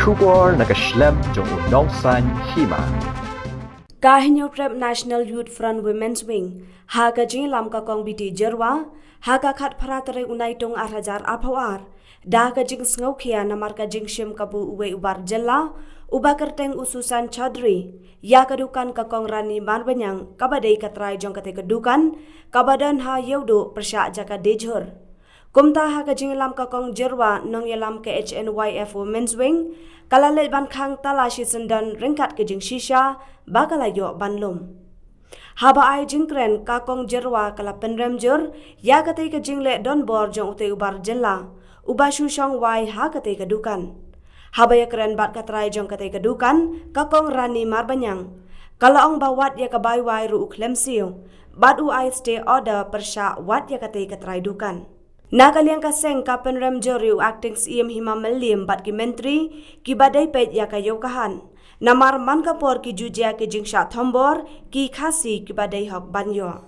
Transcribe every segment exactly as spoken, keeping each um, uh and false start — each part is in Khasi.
Khubor na ka shlem jong u Nongsaiñ Hima. Ka Hynñiewtrep National Youth Front Women's Wing ha ka jingïalam ka Kong B T Jyrwa ha ka khatphra tarik u Naitung ar hajar arphew ar, da ka jingsngewkhia namar ka jingshim kabu uwei u bar jylla uba kyrteng u Susan Chaudhary ïa ka dukan ka Kong Rani Marbaniang kaba dei ka trai jong katei ka dukan kaba don ha Ïewduh pyrshah jaka Dejhur. Kumta ha ka jingïalam ka Kong Jyrwa, nongïalam ka H N Y F Women's Wing ka la leit ban khang tala shisyndon ryngkat ka jingshisha ba ka la ïoh ban lum. Haba ai jingkren, ka Kong Jyrwa ka la pynrem jur ïa katei ka jingleh donbor jong utei u bar jylla uba shu shong wai ha katei ka dukan. Haba ïakren bad ka trai jong katei ka dukan, ka Kong Rani Marbaniang, ka la ong ba wat ïa ka bai wai ruh u khlem siew bad u ai stay order pyrshah wat ïa katei ka trai dukan. Na ka liang ka seng, ka pynrem jur ïa u Acting Syiem Hima Mylliem bad ki myntri kiba dei peit ïa ka ïew ka hat, namar man ka por ki ju jia ki jingshah thombor ki Khasi kiba dei hok ban ïoh.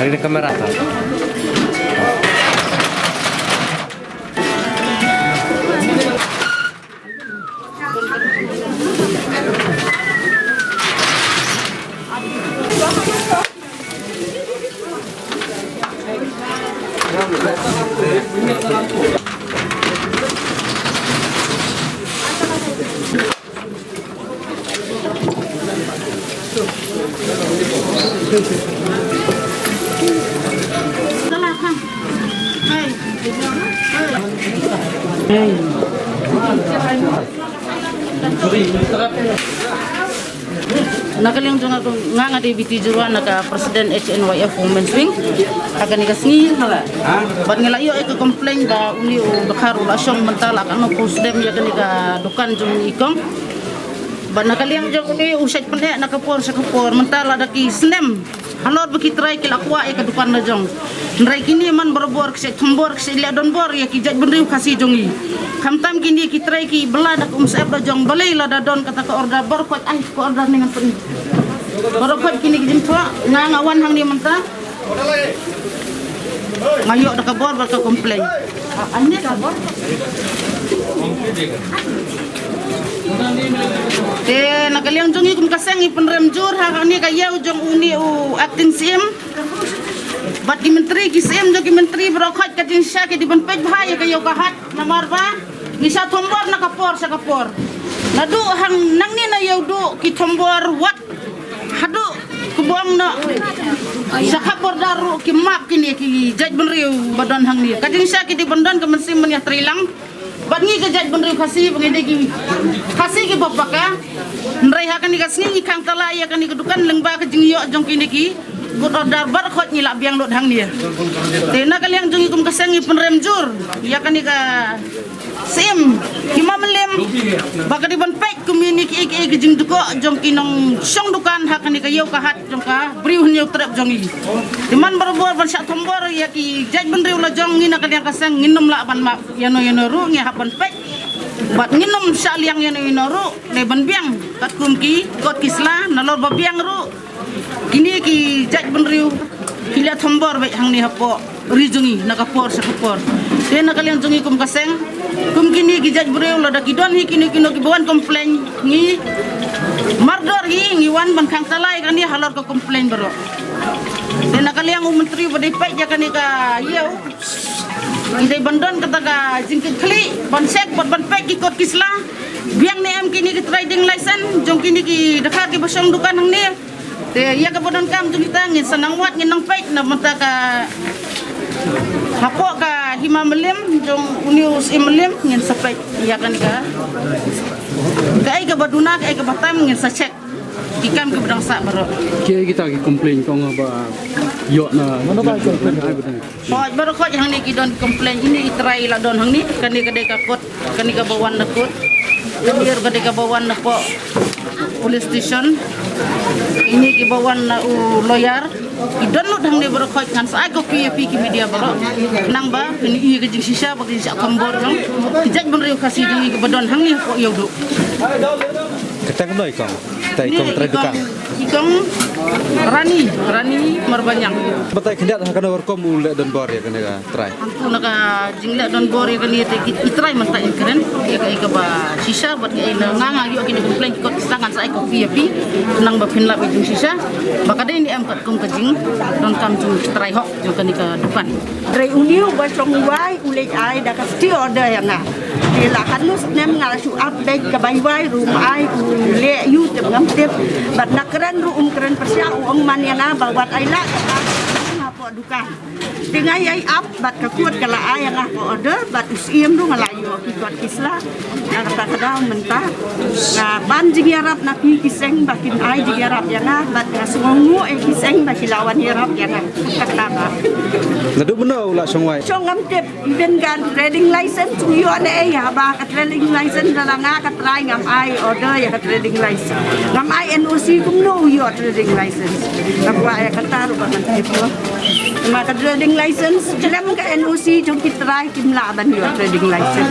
Hari ini kamera. Na ka liang jong nga, nga dei B T Jyrwa, nga ka President H N Y F Women's Wing. Ha kane ka sngi bad ngi la ïoh ïa ka complaint ba une u dkhar u la shong mynta la katno phew snem ïa kane ka dukan jong i kong. Bad na ka liang jong une u shait pyneh na ka por sha ka por, mynta la da ki snem halor ba ki trai ki la kwah ïa ka dukan la jong. Hynrei kine man barabor ki shait thombor, ki shait leh donbor ïa ki jaitbynriew Khasi jong ngi. Khamtam kine ki trai ki bylla da ka umsyep la jong, balei lada don kata ka order, baroh khoit, ai, ka order ne ngan pyn. Baroh khoit kine ki jingthoh, nga nga wan hangne mynta. Nga ïoh da ka bor bad ka complaint. Ah, ane ka bor. Te na ka liang jong ngi kum ka seng ngi pynrem jur ha kane ka ïew jong une u Acting Syiem bad ki myntri, ki syiem jong ki myntri, baroh khoit ka jingshisha ki dei ban peit bha ïa ka ïew ka hat, namar ba ngi shah thombor na ka por sha ka por. Naduh hangne na Ïewduh ki thombor wat haduh kaba ong noh sha ka border ruh ki map kine ki jaitbynriew ba don hangne. Ka jingshisha ki dei ban don ka mynsiem ban ïatreilang bad ngi ka jaitbynriew Khasi ba ngi dei ki Khasi kiba paka. Hynrei ha kane ka sngi ngi khang tala ïa kane ka dukan lyngba ka jingïoh jong kine ki good order, baroh khoit ngi la biang lut hangne. Te na ka liang jong ngi kum ka seng ngi pynrem jur ïa kane ka Syiem Hima Mylliem ba ka dei ban peit kum ine kiei kiei ki jingdukok jong ki nongshong dukan ha kane ka ïew ka hat jong ka Bri u Hynñiewtrep jong ngi. Te man barabor ban shah thombor ïa ki jaitbynriew la jong ngi na ka liang ka seng ngin ym lah ban map ïano ïano ruh, ngi hap ban peit bad ngin ym shah liang ïano ïano ruh. Dei ban biang katkum ki kot ki sla, nalor ba biang ruh kine ki jaitbynriew ki la thombor beit hangne hapoh ri jong ngi na ka por sha ka por. Te na ka liang jong ngi kum ka seng, kum kine ki jaitbynriew lada ki don hi kino kino kiba wan complain, ngi mardor hi ngi wan ban khang tala ïa kane halor ka complain baroh. Te na ka liang u myntri ba dei peit ïa kane ka ïew, ngi dei ban don kata ka jingkitkhlieh ban check bad ban peit ki kot ki sla, biang ne em kine ki trading license jong kine ki dkhar kiba shong dukan hangne. Te ïa kaba donkam jong kita ngin sa nang wad, ngin nang peit na bynta ka hapoh ka Hima Mylliem jong une u Syiem Mylliem, ngin sa peit ïa kane ka, kaei kaba duna, kaei kaba tam, ngin sa check. Ki kam ki ba dang sah baroh. Ki kita ki complain kong ba ïoh na. Mano ba complain? Hoi, baroh khoit hangne ki don complain, ine i trai la don hangne, kane ka dei ka kot, kane ka ba wan na kot. Kane ka dei ka ba wan na po police station. Ine ki ba wan na u lawyer. Ki don lut hangne baroh khoit, ngan sa ai copy ïa phi ki media baroh. Nang ba phin ïohi ka jingshisha ba ka jingshisha kham bor jong ki jait bynriew Khasi jong ngi ki ba don hangne hapoh Ïewduh. Kata ka noi kong. Kata i kong trai dukan. I kong Rani, Rani Marbaniang. Batai khyndiat ha kano ka rukom u leh donbor ïa kane ka trai? Hangtu na ka jingleh donbor ïa kane te ki, i trai mynta in kren ïa ka, ïa ka ba shisha bad ka, ïa nga nga ïoh kine complain ki kot ki sdang, ngan sa ai copy ïa phi. Nang ba phin lap ïa jingshisha ba ka dei ne em katkum ka jingdonkam jong ki trai hok jong kane ka dukan. Hynrei une u ba shong wai u leit ai da ka stay order ïa nga. Te la katno snem nga la shu ap beit, ka bai wai ruh um ai, u leh aïu te ngam tip. Bad na kren ruh um kren pyrshah, u ong man ïa nga ba wat ai lad hapoh dukan. Te nga ïai ap bad ka kot ka la ai ïa nga ka order bad u Syiem ruh nga la ïoh ki kot ki sla. Na kata ka daw mynta nga ban jingïarap na phi ki seng ba kin ai jingïarap ïa nga bad nga sngewnguh ïa ki seng ba ki la wan ïarap ïa nga. Kata ba. Naduh mynno u la shong wai? Shong ngam tip. Even ka trading license u ïoh ne ei, haba ka trading license da la nga ka trai ngam ai order ïa ka trading license. Ngam ai N O C, kumno u ïoh trading license? Nga kwah ïa kata ruh ba ngan tip ïoh. Ma ka trading license khlem ka N O C jong ki trai kim lah ban ïoh trading license.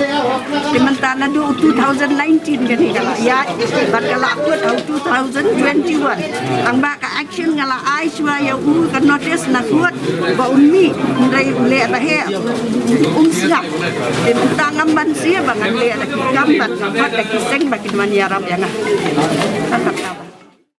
Te mynta naduh two thousand nineteen kane ka la ïaid bad ka la kut ha two thousand twenty-one. Tang ba ka action nga la ai shuwa ïa u ka notice na court ba un mih, hynrei u leh ba heh, um sngap. Te mynta ngam banse ba ngan leh da ki kam bad ngan bat da ki seng ba kin wan ïarap ïa nga.